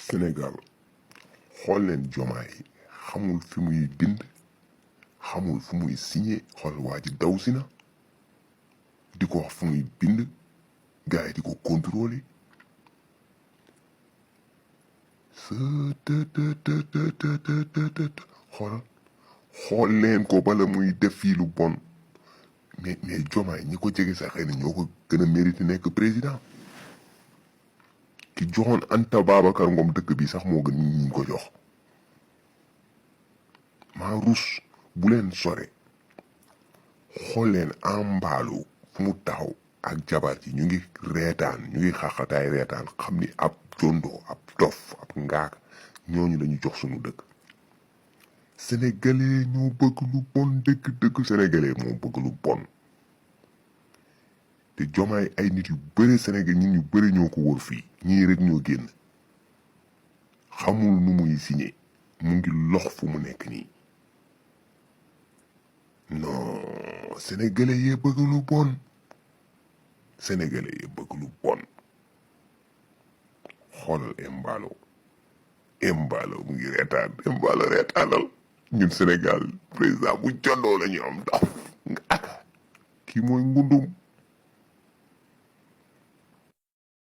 Sénégal xool leen Diomaye xamul fi muy bind xamul fu muy signé xool waa ji daw si na di ko wax fu muy bind gars yi di ko contrôler xool leen ko bala muy def fii lu bon mais Diomaye ñi ko jege sax xëy na ñoo ko gën a mérité nekk président ki joxoon Anta Babacar Ngom dëkk bi sax moo gën ñi ko jox maa rus bu leen sore xool leen ambaalu fu mu taxaw ak jabar ji ñu ngi reetaan ñu ngi xaxataay reetaan xam ni ab jondoo ab dof ab ngaak ñooñu lañu jox suñu dëkk sénégalais ñoo bëgg lu bon dëgg sénégalais moo bëgg lu bon te Diomaye ay nit yu bëri Sénégal ñun ñu bëri ñoo ko wër fii ñii rek ñoo génn xamul nu muy signé mu ngi lox fu mu nekk nii non sénégalais yee bëgg lu bon sénégalais yee bëgg lu bon xoolal Embalo mu ngi reetaan Embalo reetaanal ñun Sénégal président bu jondoo la ñu am daf nga aka kii mooy ngundum